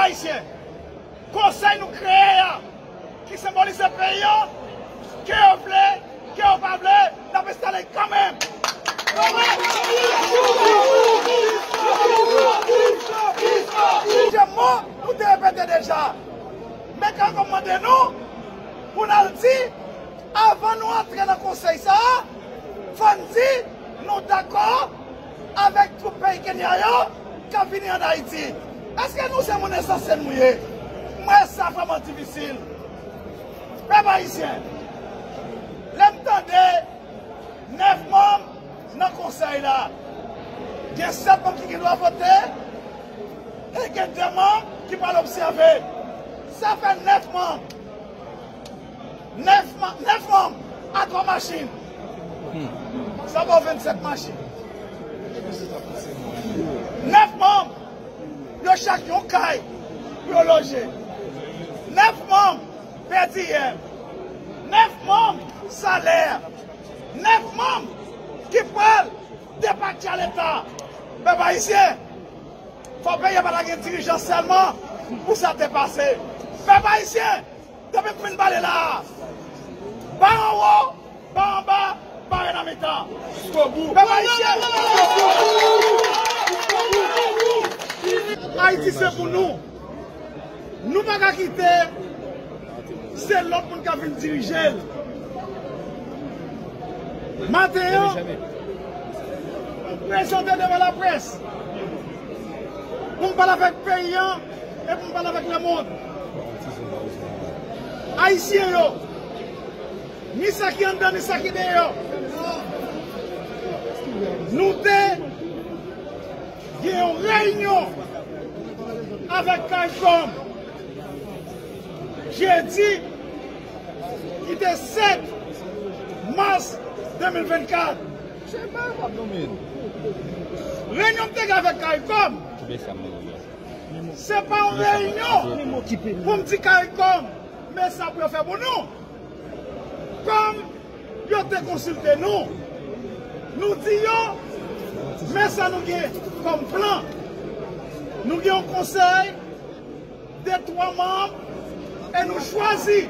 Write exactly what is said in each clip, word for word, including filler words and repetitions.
Ayisyen, konsèy nou kreye a, ki senbolize peyi an, ke yo vle, ke yo pa vle, n ap enstale kanmenm. Se mo nou te repete deja. Men Karikom mande nou pou n al di, avan nou antre nan konsèy sa a, fò n di nou dakò avèk twoup peyi Kenya yo k ap vini ann Ayiti. Èske nou se moun ensanse nou ye? M wè sa vrèman difisil. Pèp ayisyen, lè m tande nèf manm nan konsèy la, gen sèt manm ki gen dwa vote, e gen de manm ki pral obsève. Sa fè nèf manm. Nèf ma-, nèf manm a twa machin. Sa ba w vennsèt machin. Nèf manm, yo chak yon kay pou yo loje. Nèf manm pèdi yè. Nèf manm salè. Nèf manm ki pral depatcha Leta. Pèp ayisyen, fò peyi a pa ta gen dirijan sèlman pou sa te pase. Pèp ayisyen, depi m fin pale la a, pa anwo, pa anba, pa ren nan mitan. Pèp ayisyen, Ayiti se pou nou. Nou pa ka kite se lòt moun k ap vin dirije l. Maten an, m prezante devan laprès pou m pale avèk peyi an e pou m pale avèk lemonn. Ayisyen yo, ni sa ki anndan, ni sa ki deyò, nou te gen yon reyinyon avèk Karikom jedi ki te sèt mas de mil vennkat. Reyinyon m te gen avèk Karikom, se pa yon reyinyon pou m di Karikom, men sa pou yo fè pou nou. Kòm yo te konsilte nou, nou di yo, men sa nou gen kòm plan. Nou gen yon konsèy de twa manm e nou chwazi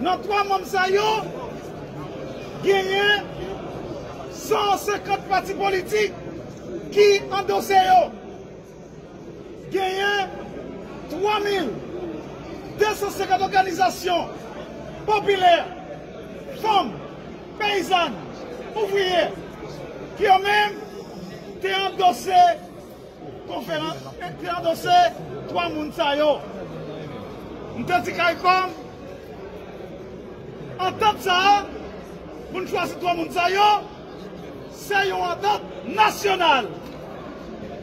nan twa manm sa yo, genyen san senkant pati politik ki andose yo. Genyen twa mil de san senkant òganizasyon popilè, fanm, peyizàn, ouvriye, ki yo menm te andose konferans, te andose twa moun sa yo. M te di Karikom, antant sa a, pou n chwazi twa moun sa yo, se yon antant nasyonal.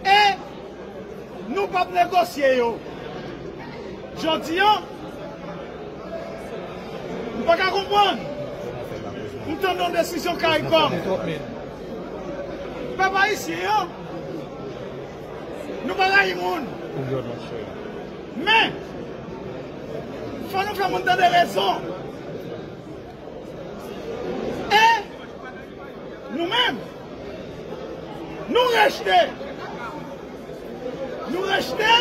E nou p ap negosye yo. Jodi a, m pa ka konprann. M tande yon desizyon Karikom. Pèp ayisyen an, nou pa rayi moun. Men, fò nou fè moun tande rezon. E nou menm, nou rejte, nou rejte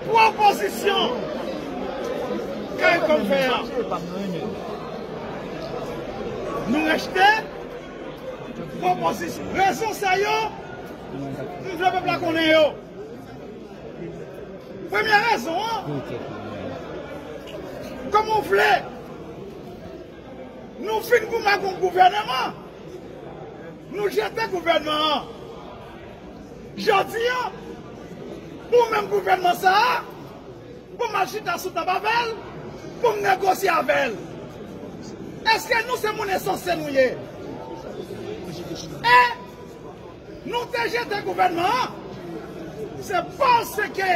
pwopozisyon Karikom fè a. Nou rejte pwopozisyon. Rezon sa yo, m vle pèp la konnen yo. Premye rezon an, kòman w vle nou fin goumen ak yon gouvèneman, nou jete gouvèneman an. Jodi a, pou menm gouvèneman sa a, pou m al chita sou tab avè l, pou m negosye avè l. Èske nou se moun ensanse nou ye? E nou te jete gouvèneman an, se paske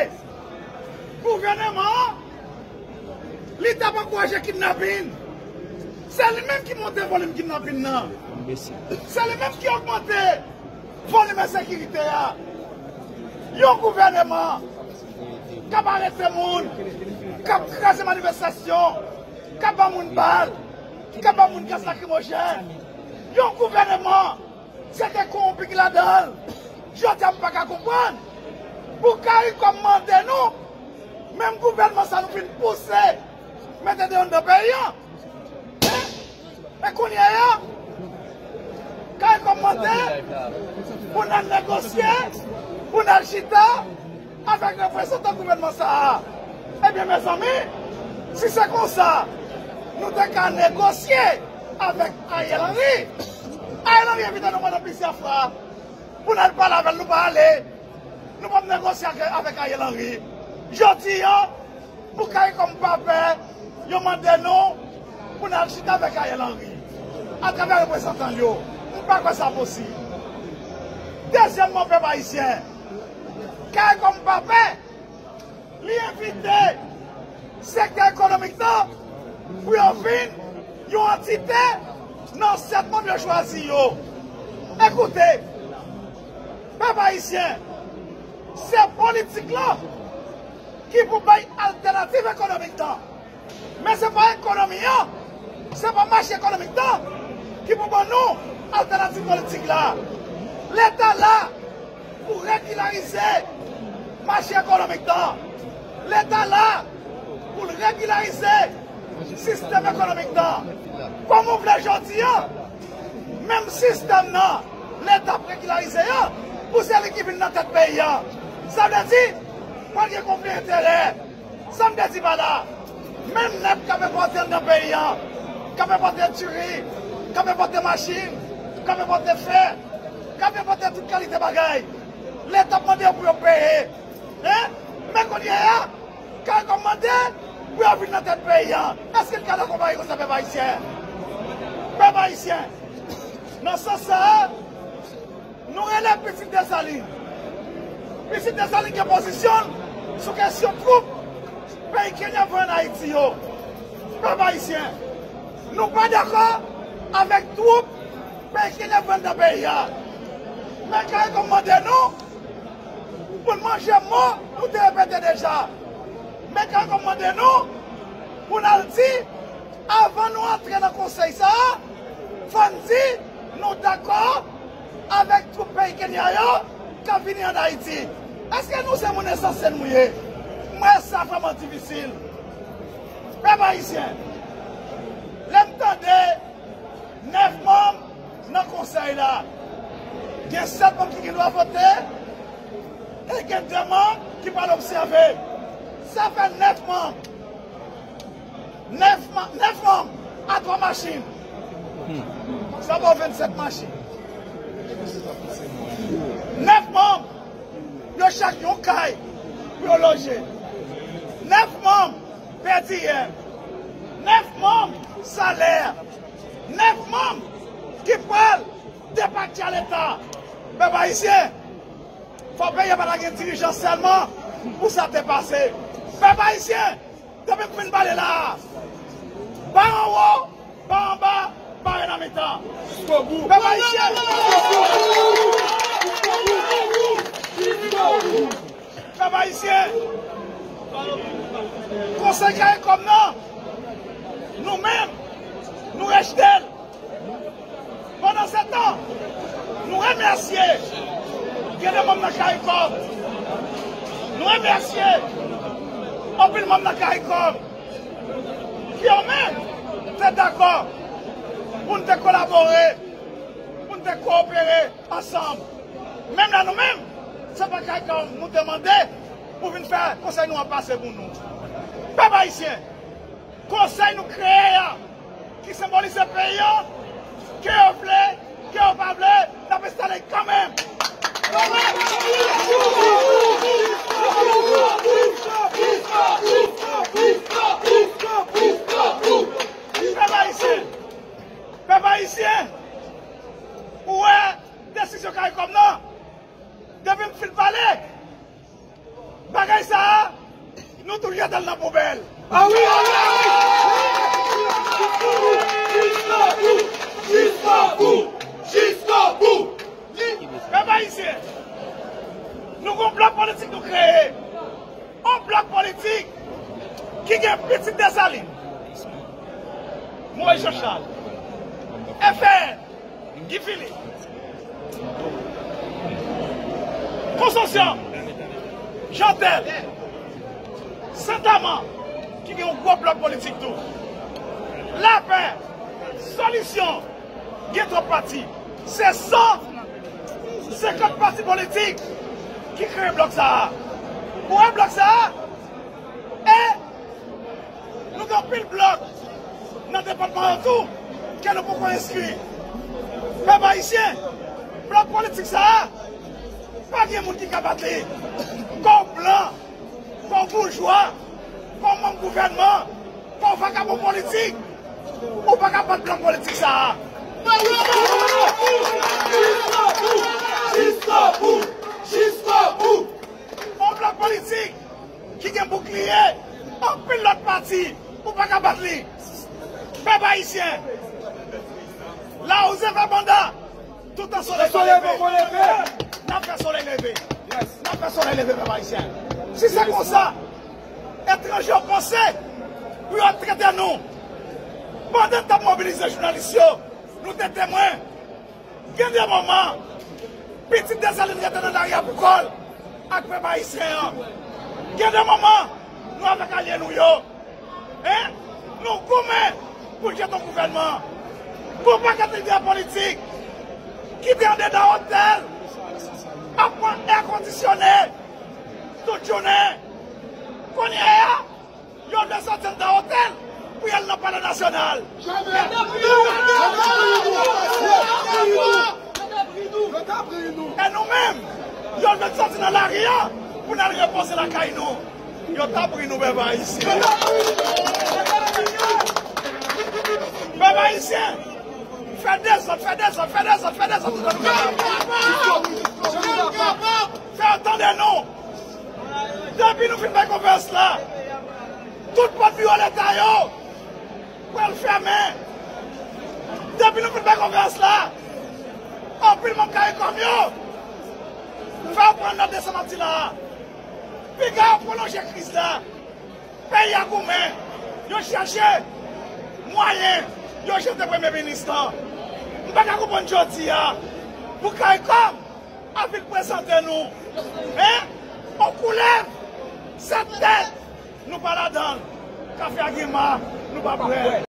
gouvèneman an, li t ap ankouraje kidnapin. Se li menm ki monte volim kidnapin nan. Se li menm ki ogmante volim ensekirite a. Yon gouvèneman k ap arete moun, k ap kraze manifestasyon, k ap ba moun bal, k ap ba moun gaz lakrimojèn. Yon gouvèneman, se te kowonpi ki ladan l. Jodi a, m pa ka konprann Pou CARICOM mande nou, menm gouvènman sa nou fin pouse mete deyò anndan peyi an. Men kounye a, CARICOM mande pou n al negosye, pou n al chita avèk reprezantan gouvènman sa a. Ebyen, mezanmi, si se konsa, nou te ka negosye avèk Ariel Henry. Ariel Henry envite nou pandan plizyè fwa pou n al pale avè l, nou pa ale. Nou p ap negosye ak, avèk Ariel Henry. Jodi a, pou CARICOM pa pè, yo mande nou pou n al chita avèk Ariel Henry atravè reprezantan l yo. M pa kwè sa posib. Dezyèmman, pèp ayisyen, CARICOM pa pè, li envite sektè ekonomik nan pou yo vin yon antite nan sèt manm yo chwazi yo. Ekoute, pèp ayisyen, se politik la ki pou bay altènativ ekonomik nan. Men se pa ekonomi an, se pa mache ekonomik nan ki pou ban nou altènativ politik la. Leta la pou regilarize mache ekonomik nan. Leta la pou l regilarize sistèm ekonomik nan. Kòman w vle jodi a, menm sistèm nan, Leta ap regilarize an, pou se li ki vin nan tèt peyi an. Sa vle di, pral gen konfli enterè. Sa m te di pa la, menm nèg k ap enpòte anndan peyi an, k ap enpòte diri, k ap enpòte machin, k ap enpòte fè, k ap enpòte tout kalite bagay, Leta ap mande yo pou yo peye. Hein? Men kounye a, CARICOM mande pou yo vin nan tèt peyi an. Èske n ka dakò bagay konsa, pèp ayisyen? Pèp ayisyen, nan sans sa a, nou rele pitit Desalin. Pitit Desalin gen pozisyon l sou kesyon twoup peyi Kenya voye ann Ayiti yo. Pèp ayisyen, nou pa dakò avèk twoup peyi Kenya voye anndan peyi a. Men CARICOM mande nou pou n manje mo nou te repete deja. Men CARICOM mande nou pou n al di, avan nou antre nan konsèy sa a, fò n di nou dakò avèk twoup peyi Kenya yo k ap vini ann Ayiti. Èske nou se moun ensanse nou ye? M wè sa vrèman difisil. Pèp ayisyen, lè m tande nèf manm nan konsèy la, gen sèt manm ki gen dwa vote, e gen de manm ki pral obsève. Sa fè nèf manm. Nèf ma-, nèf manm a twa machin. Sa ba w vennsèt machin. Nèf manm, yo chak yon kay pou yo loje. Nèf manm pèdi yè. Nèf manm salè. Nèf manm ki pral depatcha Leta. Pèp ayisyen, fò peyi a pa ta gen dirijan sèlman pou sa te pase. Pèp ayisyen, depi m fin pale la a, pa anwo, pa anba, pa ren nan mitan. Pèp ayisyen, pèp ayisyen, konsèy CARICOM nan, nou menm, nou rejte l. Pandansetan, nou remèsye gen de manm nan CARICOM. Nou remèsye anpil manm nan CARICOM ki yo menm te dakò pou n te kolabore, pou n te kowopere ansanm. Menm lè nou menm, se pa CARICOM nou te mande pou vin fè konsèy nou an pase pou nou. Pèp ayisyen, konsèy nou kreye a, ki senbolize peyi an, ke yo vle, ke yo pa vle, n ap enstale kanmenm. Pèp ayisyen, pèp ayisyen, ou wè desizyon CARICOM nan, depi m fin pale, bagay sa a, nou tout jete l nan poubèl. Ah wi, ah wi, ah wi. Jiskobou, jiskobou, jiskobou. Pèp ayisyen, nou gon blòk politik nou kreye. Yon blòk politik ki gen Pitit Desalin, Moyiz Jan Chal, F N, Guy Philippe, Konsorsiyòm, Chantèl, Sentama, ki gen yon gwo blòk politik tou. Lapè, Solisyon, gen twòp pati. Se san senkant pati politik ki kreye blòk sa a. Ou wè blòk sa a? E nou gen anpil blòk nan depatman an tou ke nou poko enskri. Pèp ayisyen, blòk politik sa a, pa gen moun ki ka bat li. Kò w blan, kò w boujwa, kò w manm gouvènman, kò w vakabon politik, ou pa ka bat blòk politik sa a. Yon blòk politik ki gen boukliye anpil lòt pati, ou pa ka bat li. Pèp ayisyen, lawouze fè banda, toutan solèy pa leve, n ap fè solèy leve. N ap fè solèy leve, pèp ayisyen. Si se konsa etranje yo panse pou yo trete nou, pandan n t ap mobilize jounalis yo, nou te temwen. Gen de moman, pitit Desalin rete nan lari a pou kò l ak pèp ayisyen an. Gen de moman, nou avèk alye nou yo. Hein? Nou goumen pou jete yon gouvènman. Pou pakèt lidè politik ki te andedan otèl ap pran è kondisyone tout jounen. Kounye a, yo vle sòti anndan otèl pou y al nan Palè Nasyonal. E nou menm, yo vle sòti nan lari a pou n al repoze lakay nou. Yo t ap ri nou, pèp ayisyen. Pèp ayisyen, fè dezòd, fè dezòd, fè dezòd, fè dezòd. Fè yo tande nou. Depi nou fin bay konferans la, tout pòt biwo Leta yo pral fèmen. Depi nou fin bay konferans la, anpil manm CARICOM yo fè yo pran nòt de sa m ap di la a. Piga yo pwolonje kriz la. Peyi a goumen. Yo chèche mwayen yo jete premye minis lan. M pa ka konprann jodi a pou CARICOM ap vin prezante nou, hein, yon koulèv sèt tèt, nou pa ladan l. Kafe a gen ma, nou pa bwè.